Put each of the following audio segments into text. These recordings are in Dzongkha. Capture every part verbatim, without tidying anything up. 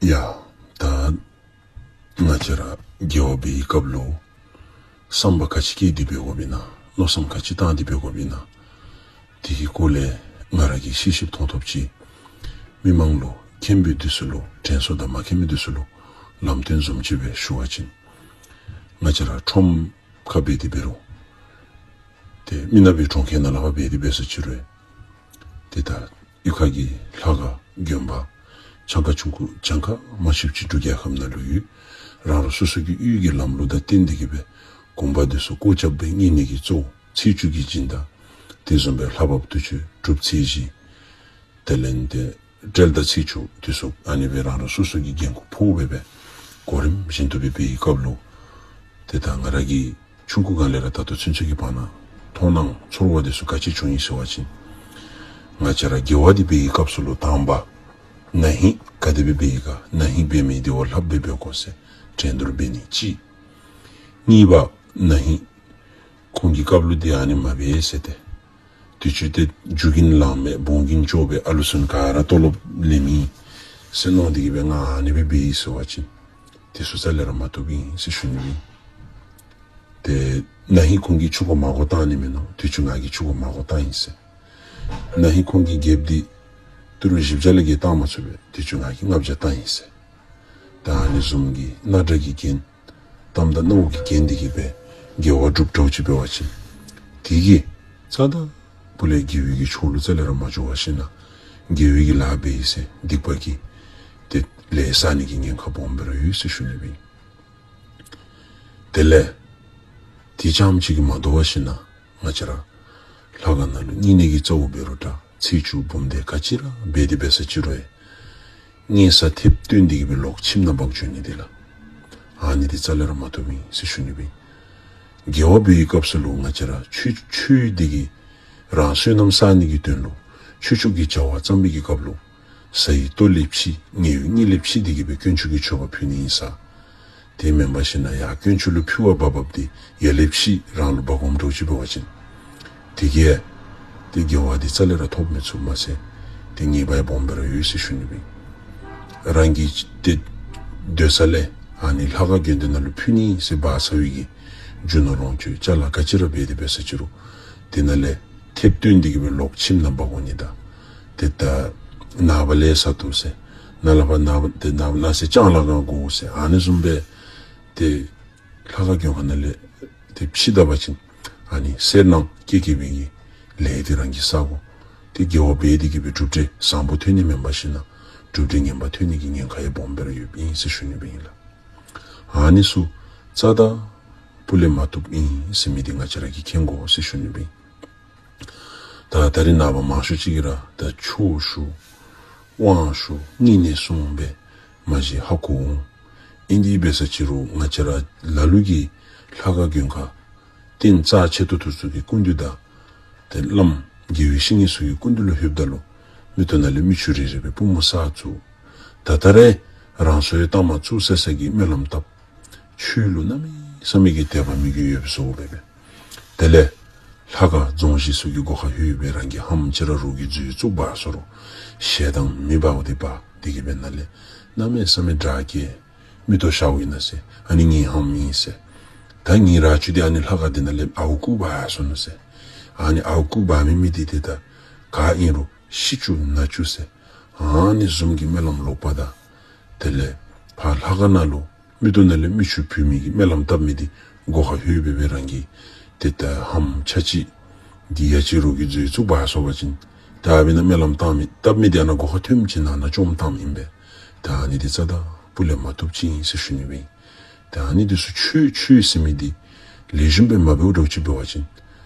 ཡ། ད་ང་བཅས་ར་དགེ་བ་འབད་བའི་སྐབས་ལུ་བསམ་པ་ག་ཅི་བསྐྱེད་དེ་འབད་དགོཔ་ཨིན་ན། མནོ་བསམ་ག་ཅི་བཏང་སྟེ་འབད་དགོཔ་ཨིན་ན། དེ་གི་སྐོར་ལས་ང་ར་གིས་ཤེས་ཤེསཔ་མཐོང་ཐོབ་ཅིག་མི་མང་ལུ་མཁྱེན་པའི་འདི་ཚུ་ལུ་དྲན་གསོ་དང་མ་མཁྱེན་པའི་འདི་ཚུ་ལུ་ལམ་སྟོན་བཟུམ་ཅིག་སྦེ་ཞུ་བ་ཅིན། ང་བཅས་ར་ཁྲོམ་ཁ་འབད་དེ་འབད་རུང་ཏེ་མི་ནག་པའི་གྲོང་ཁྱེར་ནང་ལུ་ཕར་འབད་དེ་འབད་ས་ཅིག་རུང་ཏེ་ད་གཡུས་ཁ་གི་ལྷ་ཁང་དགོན་པ་གྱངས་ཁ་ཆུང་ཀུ་གྱངས་ཁ་མ་ཆོདཔ་ཅིག་འབྲུག་རྒྱལ་ཁབ་ནང་ལུ་ཡོད། རང་རང་སོ་སོ་གི་གཡུས་ཀྱི་ལམ་ལུགས་དང་བསྟུན་ཏེ་གི་སྦེ་དགོན་པ་འདི་ཚུ་སྒོ་རྐྱབ་སྦེ་བསྙེན་གནས་ཀྱི་གཙོ་བོ་ཚེས་བཅུ་གི་སྦྱིན་བདག་དེ་བཟུམ་སྦེ་ལྷ་བབས་དུས་མཆོད་སྒྲུབ་ཚེས་བཞི། དེ་ལས་ཏེ་སྤྲེལ་ཟླ་ཚེས་བཅུ་འདི་ཚུ་ཨ་ནི་སྦེ་རང་རང་སོ་སོ་གི་འགན་ཁུར་ཕོག་སྦེ་སྦེ་གོ་རིམ་བཞིན་དུ་སྦེ་འབད་བའི་སྐབས་ལུ་ཏེ་ད་ང་ར་གིས་ཆུང་ཀུ་སྒང་ལས་ར་ད་ལྟོ་ཚུན་ཚོད་ཀྱི་བར་ན་མཐོང་སྣང་ཚོར་བ་འདི་ཚུ་ག་ཅི་བྱུང་ཡི་ཟེར་བ་ཅིན། ང་བཅས་ར་དགེ་བ་འདི་འབད་བའི་སྐབས་སུ་ལུ་དང་པ་ན་ཧིང་ག་དེ་སྦེ་འབད་ཡི་ག། ན་ཧིང་འབད་མི་འདི་བ་ལྷགཔ་སྦེ་འབད་དགོ་ཟེར་འགྲན་བསྡུར་འབད་ནི་གཅིག། གཉིས་པ་ན་ཧིང་ཁོང་གི་སྐབས་ལུ་འདི་ཨ་ནི་མ་འབད་ཟེར་ཏེ། དུས་ཅི་ཏེ་རྒྱུ་རྐྱེན་ལང་མེད་སྦོམ་རྐྱེན་ཅོག་སྦེ་ཨ་ལུ་ཚུན་ག་ར་ཏོ་ལོབ་ལེན་མི་ཟེར་མནོ་སྟེ་གི་སྦེ་ང་ཨ་ནི་སྦེ་འབད་ཡི་ཟེར་བ་ཅིན། དེ་ཚུ་རྩ་ལས་ར་མ་བཏུབ་ཨིན་ཟེར་ཞུ་ནི་ཨིན། ཏེ་ན་ཧིང་ཁོང་གིས་ཆུ་ཁོལ་མར་ཁོལ་བཏང་ནི་མེན་ནོ། དུས་ཅི་ང་གིས་ཆུ་ཁོལ་མར་ཁོལ་བཏང་ཡི་ཟེར། ན་ཧིང་ཁོང་གིས་རྒྱབ་འདི་ཏི་རུ་བཞི་བརྒྱ་ལས་བརྒལ་བཏང་མ་ཚུགས་པས། དུས་ཅི་ང་གིས་ལྔ་བརྒྱ་བཏང་ཡི་ཟེར། ད་ཨ་ནི་བཟུམ་གྱི་རྣམ་འདྲ་གི་རྐྱེན་གཏམ་དང་རྣ་བ་གི་རྐྱེན་འདི་གིས་སྦེ་དགེ་བ་སྒྲུབ་འགྱོ་ཅི་འབད་བ་ཅིན། དེ་གིས་རྩ་དང་པོ་ལས་དགེ་བའི་གི་ཕྱོགས་ལུ་རྩ་ལས་ར་མ་འགྱོ་བ་ཅིན་ན་དགེ་བའི་གི་ལཱ་འབད་ཡི་ཟེར་སྡིག་པ་གི་ཏེ་ལས་བསགས་ནི་གི་ཉེན་ཁ་སྦོམ་སྦེ་ར་ཡོད་ཟེར་ཞུ་ནི་སྦེ་ཨིན། དེ་ལས་དེ་རྐྱངམ་ཅིག་གིས་མ་དོ་བ་ཅིན་ན་ང་བཅས་ར་ལྷ་ཁང་ནང་ལུ་བསྙེན་གནས་ཀྱི་རྩ་བོ་འབད་རུང་འདྲ་ཚེས་བཅུ་འབུམ་སྡེ་ག་ཅི་ར་འབད་དེ་འབད་ས་ཅིག་རུང་ཡང་གཉན་ས་མཐེབ་བཏོན་ཏེ་གི་སྦེ་ལོག་ཁྱིམ་ནང་འབག་འགྱོ་ནི་འདི་ལགས། ཨ་ནི་འདི་རྩ་ལས་ར་མ་བཏུབ་ཨིན་ཟེར་ཞུ་ནི་སྦེ་ཨིན། དགེ་བ་འབད་བའི་སྐབས་སུ་ལུ་ང་བཅས་ར་ཆོས་ཆོས་འདི་གིས་རང་བསོད་ནམས་བསགས་ནི་གི་དོན་ལུ་ཆོས་ཕྱོགས་ཀྱི་བྱ་བ་བརྩམ་པའི་གི་སྐབས་ལུ་ཟ་ཡི་ལྟོ་ལས་ཕྱི་ཉལ་ཡི་གཉིད་ལས་ཕྱི་འདི་གིས་སྦེ་དཀོན་མཆོག་གི་མཆོད་པ་ཕུལ་ནི་ཨིན་ས། དེ་མེན་པ་ཅིན་ན་ཡར་དཀོན་མཆོག་ལུ་ཕུལ་བ་འབག་འབགཔ་འདི་ཡར་ལས་ཕྱི་རང་ལུ་འབག་འོངམ་འདྲཝ་ཅིག་འབད་བ་ཅིན། དེ་གིས་ཏེ་དགེ་བ་འདི་རྩ་ལས་ར་ཐོབ་མི་ཚུགས་མ་ཚད་ཏེ་ཉེས་པ་ཡང་སྦོམ་སྦེ་ར་ཡོད་ཟེར་ཞུ་ནི་སྦེ་ཨིན། རང་གི་ཏེ་སྡོད་ས་ལས་ཨ་ནི་ལྷ་ཁང་དགོན་སྡེ་ནང་ལུ་ཕུལ་ནི་ཟེར་འབག་ཚར་བའི་གི་རྒྱུ་ནོར་ལོངས་སྤྱོད་ཅ་ལ་ག་ཅི་ར་འབད་དེ་འབད་ས་ཅིག་རུང་དེ་ནང་ལས་མཐེབ་བཏོན་ཏེ་གི་སྦེ་ལོག་ཁྱིམ་ནང་འབག་འོང་ནི་དང་ཏེ་ད་ནངས་པ་ལས་ས་འདུག་ཟེར་ནངས་པ་ནངས་པ་ཏེ་ནངས་པ་གནངས་ཚེ་ལྕང་ལ་གང་དགོ་ཟེར་ཨ་ནི་བཟུམ་སྦེ་ཏེ་ལྷ་ཁང་དགོན་ཁང་ནང་ལས་ཏེ་ཕྱི་ད་པ་ཅིན་ཨ་ནི་སེར་སྣ་སྐྱེ་སྐྱེ་བའི་གི་ལས་འདི་རང་གིས་བསག་དགོ། ཏེ་དགེ་བ་འབད་དེ་གི་སྦེ་གྲུབ་འབྲས་བཟང་པོ་ཐོན་ནི་མེན་པ་ཅིན་ན་གྲུབ་འབྲས་ངན་པ་ཐོན་ནི་གི་ཉེན་ཁ་ཡང་སྦོམ་སྦེ་ར་ཡོདཔ་ཨིན་ཟེར་ཞུ་ནི་སྦེ་ཨིན་ལགས། ཨ་ནི་ཚུ་རྩ་དང་པོ་ལས་མ་བཏུབ་ཨིན་ཟེར་མི་འདི་ང་བཅས་ར་གིས་མཁྱེན་དགོ་ཟེར་ཞུ་ནི་སྦེ་ཨིན། ད་ད་རིས་ནངས་པ་མང་ཤོས་ཅིག་གིས་ར་ད་ཆོས་ཞུ་དབང་ཞུ་བསྙེན་གནས་སྲུང་སྦེ་མ་གཞི་ཧ་གོ་འོང་། ཨིན་དེ་འབད་ས་ཅིག་རུང་ང་བཅས་ར་ལ་ལུ་གིས་ལྷ་ཁང་དགོན་ཁང་རྟེན་རྩ་ཆེ་ཏོག་ཏོ་ཚུ་གི་སྐུ་མདུན་དང་ཏེ་བླམ་དགེ་བའི་བཤེས་གཉེན་ཚུ་གི་སྐུ་མདུན་ལུ་ལྷོདཔ་ད་ལུ་མིག་ཏོ་ནང་ལས་མིག་ཆུ་རེ་རེ་སྦེ་པུས་མོ་སར་བཙུགས། ད་ད་རེས་རང་སོའི་ལྟག་མ་བཙུགས་ས་ས་གི་སྨོན་ལམ་བཏབ། ཆོས་ལུ་གནམ་མེད་ས་མེད་ཀྱི་དད་པ་མོས་གུས་ཡོདཔ་བཟོ་སྦེ་སྦེ། དེ་ལས་ལྷ་ཁང་རྫོང་གཞིས་ཚུ་གི་སྒོ་ཁར་ལྷོད་སྦེ་རང་གིས་ཧམ་ཅིག་ར་རོགས་ཀྱིས་མཛུབ་བཙུགས་འབག་སོང་རུང་ཞེ་སྡང་མེདཔ་འདི་འབག་སྟེ་གི་སྦེ་ནཱ་ལས་གནམ་མེད་ས་མེད་དྲག་གེ་མིག་ཏོ་ཤརཝ་ཨིན་ན་ཟེར། ཨ་ནི་ངེའི་ཧམ་ཨིན་ཟེར། ད་ངེའི་ར་ཅུ་འདི་ཨ་ནི་ལྷ་ཁང་འདི་ནང་ལས་ཨརཝ་རྐུ་འབག་སོང་ནུག་ཟེར། ཨ་ནི་ཨརཝ་རྐུ་འབག་མི་མི་འདི་ཏེ་ད་ག་ཨིན་རུང་ཤི་བཅུག་ན་བཅུག་ཟེར། ཨ་ནི་བཟུམ་གྱི་སྨོན་ལམ་ལོག་པ་དང་དེ་ལས་ཕར་ལྷ་ཁང་ནང་ལུ་མིག་ཏོ་ནང་ལས་མིག་ཆུ་བུད་མི་གི་སྨོན་ལམ་བཏབ་མི་འདི་སྒོ་ཁར་ལྷོད་སྦེ་སྦེ་རང་གིས་ཏེ་ད་ཧམ་ཆ་ཅིག་འདི་ཡ་ཅིག་རོགས་ཀྱིས་མཛུབ་བཙུགས་འབག་སོང་པ་ཅིན་ད་ཨ་ཕི་ནང་སྨོན་ལམ་བཏབ་མི་བཏབ་མི་འདི་ཨ་ནཱ་སྒོ་ཁར་ཐོནམ་ཅིག་ནང་ན་བཅོམ་བཏངམ་ཨིན་པས། ད་ཨ་ནི་འདི་རྩ་དང་པོ་ལས་མ་བཏུབ་ཅིག་ཨིན་ཟེར་ཞུ་ནི་སྦེ་ཨིན། ད་ཨ་ནི་འདི་ཚུ་ཆོས་ཆོས་ཟེར་མི་འདི་ལེགས་ཤོམ་སྦེ་མ་འབདཝ་འདྲཝ་ཅིག་འབད་བ་ཅིན་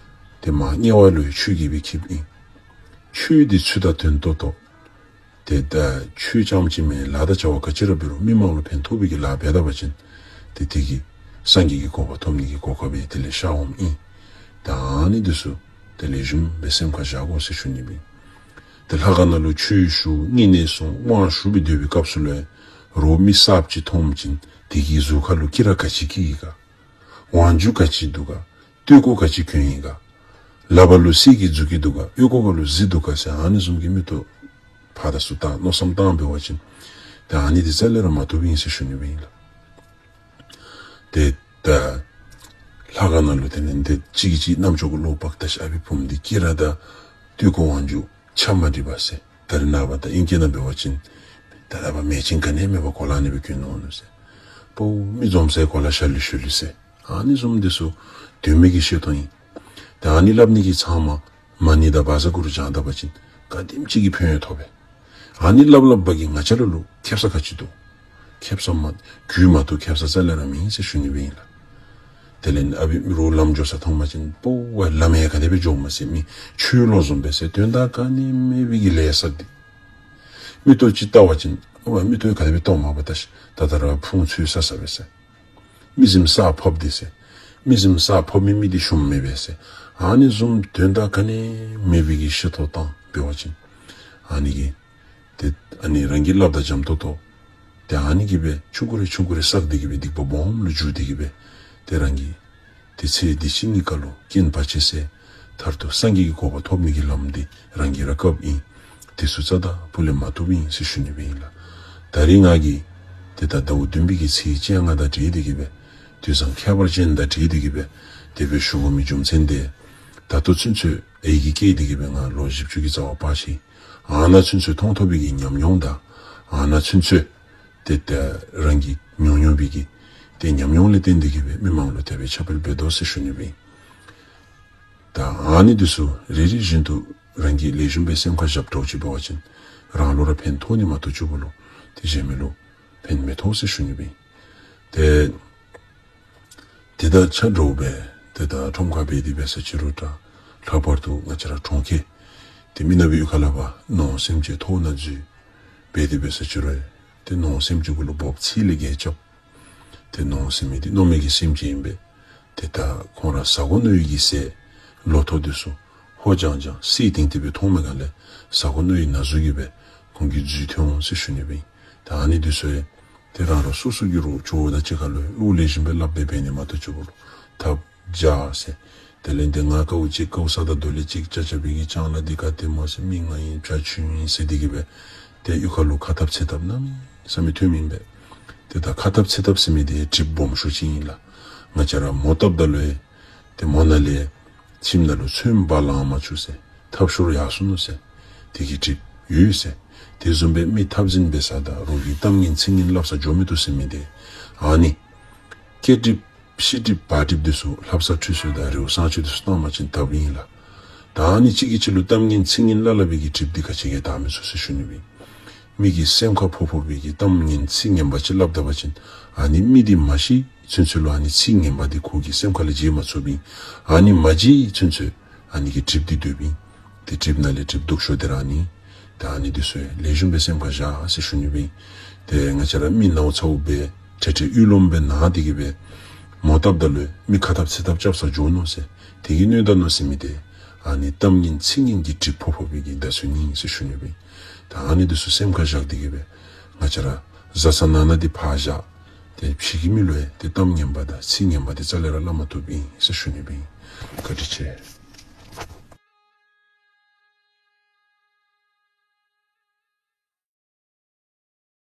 ཏེ་མར་དམྱལ་བ་ལུ་ཡང་ཆོས་ཀྱིས་སྦེ་འཁྱིདཔ་ཨིན། ཆོས་འདི་ཚུལ་དང་དོན་ཏོག་ཏོ། ཏེ་ད་ཆོས་རྐྱངམ་ཅིག་མེན་ལཱ་དང་བྱ་བ་ག་ཅི་ར་འབད་རུང་མི་མང་ལུ་ཕན་ཐོགས་པའི་གི་ལཱ་འབད་ད་པ་ཅིན་ཏེ་དེ་གིས་སངས་རྒྱས་ཀྱི་གོ་འཕང་ཐོབ་ནི་གི་གོ་སྐབས་སྦེ་དེ་ལས་ཤར་འོངམ་ཨིན། ད་ཨ་ནི་འདི་ཚུ་ཏེ་ལེགས་ཤོམ་སྦེ་སེམས་ཁར་བཞག་དགོ་ཟེར་ཞུ་ནི་སྦེ་ཨིན། ཏེ་ལྷ་ཁང་ནང་ལུ་ཆོས་ཞུ་བསྙེན་གནས་སྲུང་དབང་ཞུ་སྦེ་སྡོད་པའི་སྐབས་སུ་ལུ་ཡང་རོགས་མི་གསརཔ་ཅིག་མཐོངམ་ཅིན་དེ་གི་གཟུགས་ཁར་ལུ་དཀྱི་ར་ག་ཅི་དཀྱི་ཡི་ག། དབང་སྒྱུར་ག་ཅི་འདུག་ག། སྟོད་གོ་ག་ཅི་གྱོན་ཡི་ག། ལགཔ་ལུ་གསེར་གྱི་མཛུབ་དཀྱི་འདུག་ག། ཨོལ་ཀོ་ག་ལུ་གཟི་འདུག་ག་ཟེར་ཨ་ནི་བཟུམ་གྱི་མིག་ཏོ་ཕར་དང་ཚུར་བལྟ་མནོ་བསམ་བཏང་འབད་བ་ཅིན་ ད་ཨ་ནི་འདི་རྩ་ལས་ར་མ་བཏུབ་ཨིན་ཟེར་ཞུ་ནི་སྦེ་ཨིན་ལགས། ཏེ་ད་ལྷ་ཁང་ནང་ལུ་དེ་ལས་འདི་གཅིག་གིས་གཅིག་རྣམ་ཅོ་གུ་བློ་བག་ད་ཤིག། ཨ་ཕི་བུམོ་འདི་སྐྱིད་ར་ད་སྟོད་ཀོ་ཝང་རྒྱུད་ཆ་མ་འགྲིག་པས་ཟེར། ད་རེས་ནངས་པ་ད་ཨིང་སྐད་ནང་འབད་བ་ཅིན་ད་ད་པ་མེ་ཅིན་ག་ནི་མེད་པར་གོ་ལ་ཨ་ནི་སྦེ་གྱོན་ནུག་ཟེར། ཕོཝ་མི་འཛོམས་ཟེར་གོ་ལ་ཤ་ལུ་ཤུ་ལུ་ཟེར། ཨ་ནི་བཟུམ་འདི་ཚུ་དོན་མེད་ཀྱི་བཤད་ཐོ་ཨིན། ད་ཨ་ནི་སླབ་ནི་གི་ཚབ་མ་མ་ཎི་དང་བཛྲ་གུ་རུ་བགྱང་ད་པ་ཅིན་ག་དེམ་ཅིག་གི་ཕན་ཡོན་ཐོབ་པས། ཨ་ནི་སླབ་སླབ་པ་གིས་ང་བཅས་ར་ལུ་ཁེབ་ས་ག་ཅི་འདུག། ཁེབ་ས་མ་རྒྱུས་མ་གཏོགས་ཁེབ་ས་རྩ་ལས་ར་མེད་ཟེར་ཞུ་ནི་སྦེ་ཨིན་ལགས། དེ་ལས་ཨ་ཕི་མི་རོགས་ལམ་འགྱོ་ས་མཐོང་པ་ཅིན་ཕོཝ་ལམ་ཡང་ག་དེ་སྦེ་འགྱོཝ་མས་ཟེར། མི་ཆོས་ལོག་བཟུམ་སྦེ་ཟེར། དོན་དག་ག་ནི་མེད་པའི་གི་ལས་བསགས་ཏེ། མིག་ཏོ་ཅིག་བལྟ་བ་ཅིན་ཨ་མིག་ཏོ་ག་དེ་སྦེ་བལྟཝ་མས་པ་ད་ཤིག། ད་ད་ར་ཕུང་ཚོས་ས་ས་སྦེ་ཟེར། མི་གཟིམ་ས་ཕབ་སྟེ་ཟེར། མི་གཟིམ་ས་ཕབ་མི་མི་འདི་ཤོམ་མེད་པས་ཟེར། ཨ་ནི་བཟུམ་དོན་དག་ག་ནི་མེད་པའི་གི་བཤད་ཐོ་བཏང་འབད་བ་ཅིན་ཨ་ནི་གིས་ཏེ་ཨ་ནི་རང་གིས་སླབ་ད་འཇམ་ཏོང་ཏོ། ཏེ་ཨ་ནི་གིས་སྦེ་ཆུང་ཀུ་རེ་ཆུང་ཀུ་རེ་བསགས་ཏེ་གིས་སྦེ་སྡིག་པ་སྦོམ་ལུ་འགྱུར་ཏེ་གིས་སྦེ་ཏེ་རང་གིས་ཏེ་ཚེ་འདི་ཕྱི་གཉིས་ཀ་ལུ་རྐྱེན་བར་ཆད་སེལ། མཐར་ཐུག་སངས་རྒྱས་ཀྱི་གོ་འཕང་ཐོབ་ནི་གི་ལམ་འདི་རང་གིས་ར་བཀགཔ་ཨིན། དེ་ཚུ་རྩ་བ་ལས་མ་བཏུབ་ཨིན་ཟེར་ཞུ་ནི་སྦེ་ཨིན་ལགས། ད་རིས་ང་གིས་ཏེ་ད་ཟླཝ་བདུན་པའི་གི་ཚེས་བཅོ་ལྔ་དང་འབྲེལ་ཏེ་གིས་སྦེ་དུས་བཟང་ཁྱད་པར་ཅན་དང་འབྲེལ་ཏེ་གིས་སྦེ་དེ་སྦེ་ཞུ་དགོ་མི་རྒྱུ་མཚན་འདི་ད་ལྟོ་ཚུན་ཚོད་ཨའི་གི་སྐད་འདི་གིས་སྦེ་ང་ལོ་བཞི་བཅུ་གི་རྩ་བ་འབད་ཅི། ཨ་ནཱ་ཚུན་ཚོད་མཐོང་ཐོབ་པའི་གི་ཉམས་མྱོང་དང་ཨ་ནཱ་ཚུན་ཚོད་ཏེ་ད་རང་གིས་མྱོང་མྱོང་པའི་གི་ཏེ་ཉམས་མྱོང་ལས་བརྟེན་ཏེ་གིས་སྦེ་མི་མང་ལུ་དེ་སྦེ་ཁྱབ་སྤེལ་འབད་དོ་ཟེར་ཞུ་ནི་སྦེ་ཨིན། ད་ཨ་ནི་འདི་ཚུ་རེ་རེ་བཞིན་དུ་རང་གིས་ལེགས་ཤོམ་སྦེ་སེམས་ཁར་བཞགཔ་འདྲཝ་ཅིག་འབད་བ་ཅིན་རང་ལུ་ར་ཕན་ཐོགས་ནི་མ་གཏོགས་ཅིག་པོ་ལུ་ཏེ་གཞན་མི་ལུ་ཕན་མི་ཐོགས་ཟེར་ཞུ་ནི་སྦེ་ཨིན། ཏེ་ཏེ་ད་ཆ་འདྲཝ་སྦེ་ཏེ་ད་ཁྲོམ་ཁར་འབད་དེ་འབད་ས་ཅིག་རུང་ད་ལྷག་པར་དུ་ང་བཅས་ར་གྲོང་ཁྱེར་ཏེ་མི་ནག་པའི་གཡུས་ཁ་ལས་ཕར་ནོར་སེམས་ཅན་ཐོག་ནང་འཛུལ་འབད་དེ་འབད་ས་ཅིག་རུང་ཏེ་ནོར་སེམས་ཅན་གུ་ལུ་འབོ་ཚིག་ལས་རྒྱལ་རྐྱབ། ཏེ་ནོར་ཟེར་མི་འདི་གནོད་མི་གི་སེམས་ཅན་ཨིན་པས། ཏེ་ད་ཁོང་ར་ཟ་དགོ་མནོ་བའི་གི་ཟས་ལོ་ཐོག་འདི་ཚུ་ཧོ་ལྗང་ལྗང་བསིལ་ཏིང་ཏིང་སྦེ་མཐོང་མི་ག་ལས་ཟ་དགོ་མནོ་བའི་ན་ཟུག་གིས་སྦེ་ཁོང་གིས་འཛུལ་ཐོན་འོང་ཟེར་ཞུ་ནི་སྦེ་ཨིན། ད་ཨ་ནི་འདི་ཚུ་ཡང་ཏེ་རང་རང་སོ་སོ་གི་རོགས་ཇོ་བོ་དང་གཅིག་ཁར་ལུ་བློ་ལེགས་ཤོམ་སྦེ་སླབ་སྦེ་འབད་ནི་མ་གཏོགས་ཅིག་པོ་ལུ་ཐབས་བྱ་ཟེར། དེ་ལས་ཏེ་ང་ཀཝ་གཅིག་ཀཝ་ས་དང་རྡོ་ལེབ་གཅིག་ཅ་ཅ་བའི་གི་ལྕང་ལཱ་འདི་ག་ཏེ་མོ་ཟེར་མི་ང་ཨིན་བྱ་ཁྱོད་ཨིན་ཟེར་འདི་གིས་སྦེ་ཏེ་གཡུས་ཁ་ལུ་ཁ་འཐབ་ཚིག་འཐབ་གནམ་མེད་ས་མེད་ཐོན་མི་ཨིན་པས། ཏེ་ད་ཁ་འཐབ་ཚིག་འཐབ་ཟེར་མི་འདི་གྲིབ་སྦོམ་ཤོས་ཅིག་ཨིན་ལགས། ང་བཅས་ར་མོ་བཏབ་ད་ལུ་ཡང་ཏེ་མོ་ནང་ལས་ཁྱིམ་ནང་ལུ་ཚོདམ་འབག་ལང་མ་བཅུག་ཟེར་འཐབ་ཤོར་ཡར་སོ་ནུག་ཟེར་དེ་གི་གྲིབ་ཡོད་ཟེར། དེ་བཟུམ་སྦེ་མི་འཐབ་འཛིང་འབད་ས་དང་རོགས་ཀྱི་གཏམ་ངན་ཚིག་ངན་སླབ་ས་འགྱོ་མི་བཏུབ་ཟེར་མི་འདི་ཨ་ནི་སྐྱེ་གྲིབ་ཤི་གྲིབ་བག་གྲིབ་འདི་ཚུ་ལྷ་བསངས་ཁྲུས་གསོལ་དང་རེའུ་བསངས་མཆོད་འདི་ཚུ་བཏང་པ་ཅིན་དག་པའི་ཨིན་ལགས། ད་ཨ་ནི་གཅིག་གིས་གཅིག་ལུ་གཏམ་ངན་ཚིག་ངན་སླབ་སླབ་པའི་གི་གྲིབ་འདི་ག་ཅི་གིས་དག་མི་ཚུགས་ཟེར་ཞུ་ནི་སྦེ་ཨིན། མི་གི་སེམས་ཁར་ཕོག་ཕོག་པའི་གི་གཏམ་ངན་ཚིག་ངན་པ་ཅིག་སླབ་ད་པ་ཅིན་ཨ་ནི་མི་འདི་མ་ཤི་ཚུན་ཚོད་ལུ་ཨ་ནི་ཚིག་ངན་པ་འདི་ཁོ་གི་སེམས་ཁ་ལས་བརྗེད་མ་ཚུགསཔ་ཨིན། ཨ་ནི་མ་བརྗེད་ཚུན་ཚོད་ཨ་ནི་གི་གྲིབ་འདི་སྡོདཔ་ཨིན། ཏེ་གྲིབ་ནང་ལས་གྲིབ་སྡུག་ཤོས་འདི་ར་ཨ་ནི། ད་ཨ་ནི་འདི་ཚུ་ལེགས་ཤོམ་སྦེ་སེམས་ཁར་བཞག་ཟེར་ཞུ་ནི་སྦེ་ཨིན། ཏེ་ང་བཅས་ར་མི་ནཝ་ཚཝ་སྦེ་ཁྲེ་ཁྲེ་གཡུ་ལོམ་སྦེ་ན་སྟེ་གིས་སྦེ་མོ་བཏབ་ད་ལུ་མི་ཁ་འཐབ་ཚིག་འཐབ་རྐྱབ་ས་འགྱོ་ནུག་ཟེར་དེ་གིས་གནོད་ད་ནུག་ཟེར་མི་འདི་ཨ་ནི་གཏམ་ངན་ཚིག་ངན་གྱི་གྲིབ་ཕོག་ཕོག་པའི་གི་བརྡ་མཚོན་ཨིན་ཟེར་ཞུ་ནི་སྦེ་ཨིན། ད་ཨ་ནི་འདི་ཚུ་སེམས་ཁར་བཞག་སྟེ་གིས་སྦེ་ང་བཅས་ར་བཟའ་ཚང་ནང་ན་འདི་ཕར་བཞག། ཏེ་ཕྱི་གི་མི་ལུ་ཡང་ཏེ་གཏམ་ངན་པ་དང་ཚིག་ངན་པ་འདི་རྩ་ལས་ར་སླབ་མ་བཏུབ་ཨིན་ཟེར་ཞུ་ནི་སྦེ་ཨིན། བཀའ་དྲིན་ཆེ།